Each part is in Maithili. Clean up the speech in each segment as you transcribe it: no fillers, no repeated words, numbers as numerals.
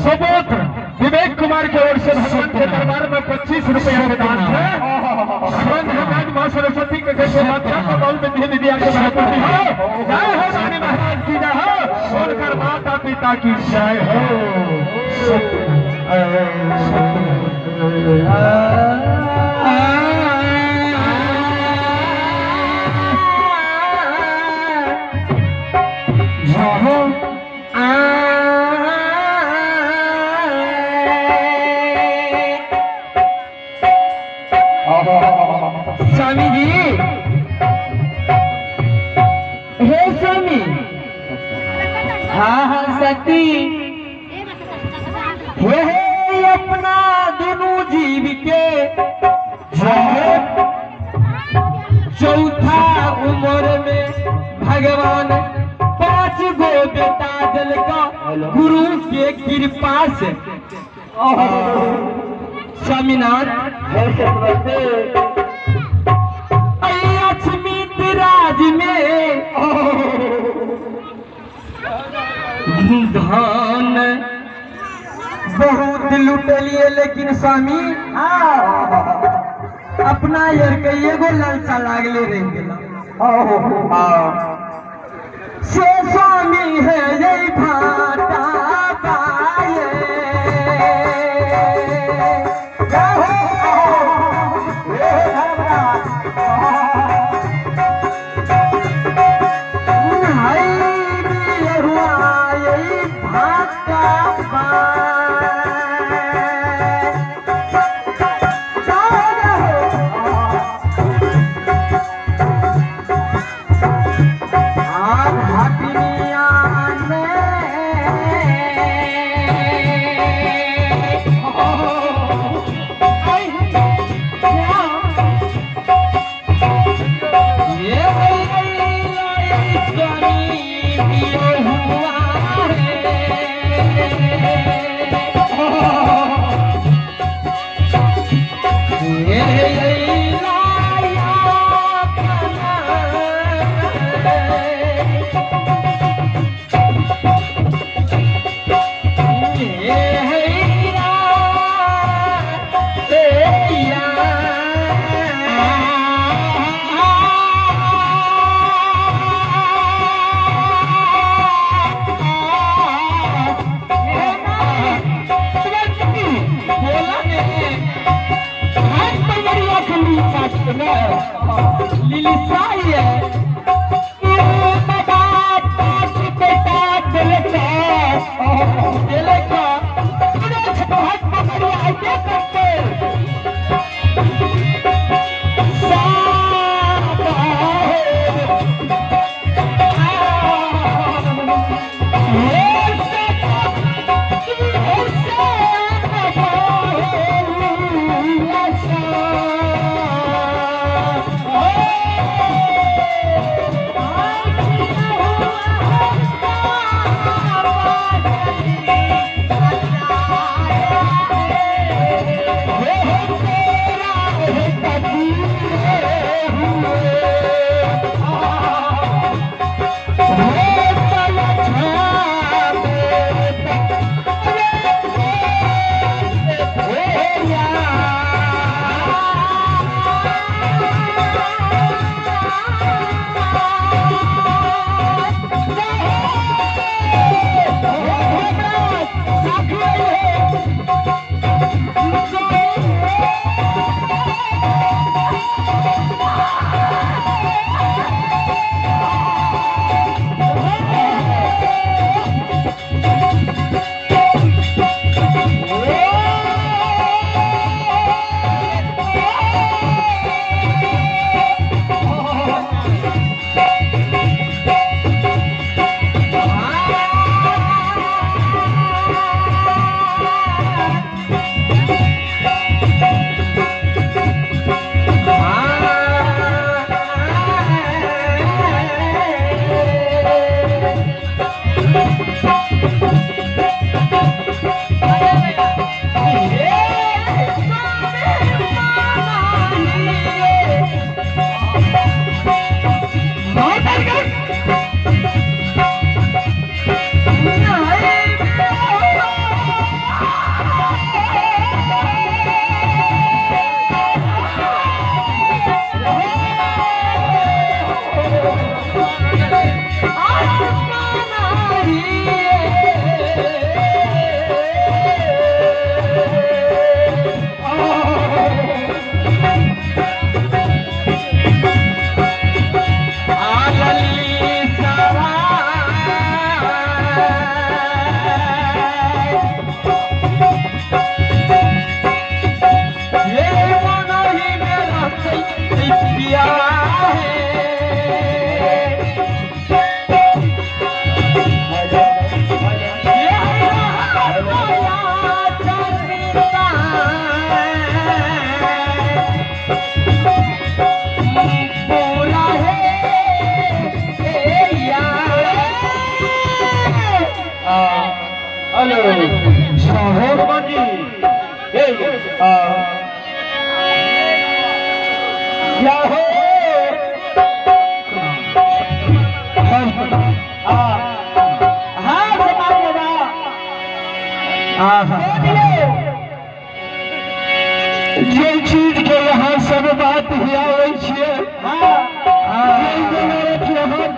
सुपुत्र विवेक कुमार के ओर से भगवान के दरबार में 25 रुपया के दान है। भगवान धर्मराज माँ सरस्वती के घर से बादशाह को बल विधि विद्या के बरकत हो। जय हो दानी महाराज की जय हो, सुनकर माता पिता की जय हो। स्वामी जी, हे स्वामी, हाँ हाँ सती, हे हे अपना दोनों जीव के चौथा उम्र में भगवान 5 गो बेटा दिल का गुरु के कृपा से। स्वामीनाथ लक्ष्मी राज में धन बहुत लुटलिए, लेकिन स्वामी अपना यार के एगो लालसा लागले रह गेल। से स्वामी है यही भाटा पाए। हेलो भगवान जी ए या हो हाँ समाज बाबा जे चीज के यहाँ सब बात हिया छियै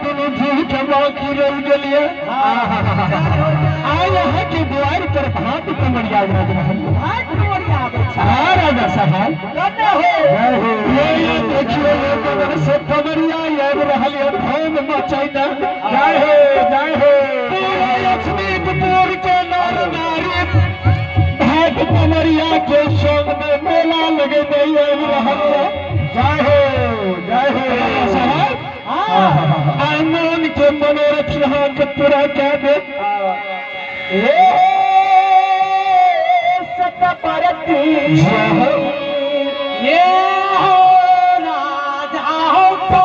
दुनू जीव के बाकी रह गेलिए आइ यहाँ के द्वार पर भाट कमरिया हाँ राजा साहब ये देखियो से कमरिया आबि रहल ये धूम मचैने जय हो जय हो पूरा लक्ष्मीपुर के नर नारी भाट कमरिया के संग में मेला लगेने आबि रहल जय हो जय हो साहब आनंद के मनोरथ यहाँ के पूरा कह दे सतपरती ये हो राजा हो तो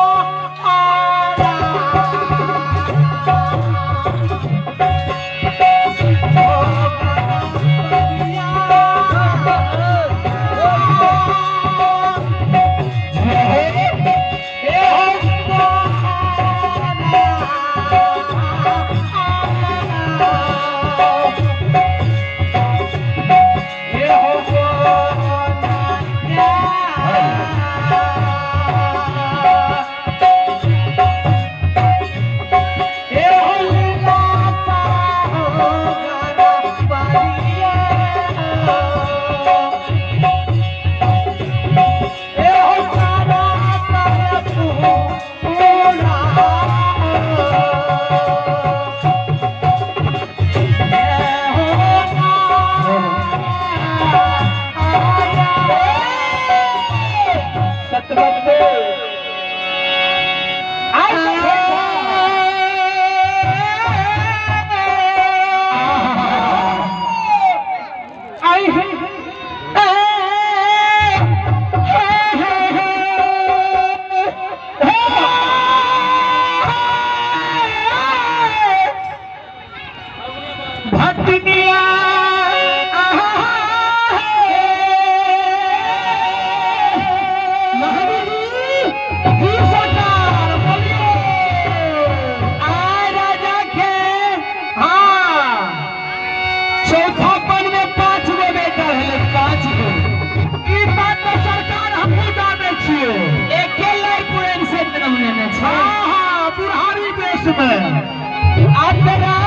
आरा चौथापन में 5 गो बेटा है 5 गो ई बात तो सरकार हमहूँ जानै छियै एके लड़कुरन से जन्म लेने छै हाँ हाँ बुढ़ारी देश में अतरा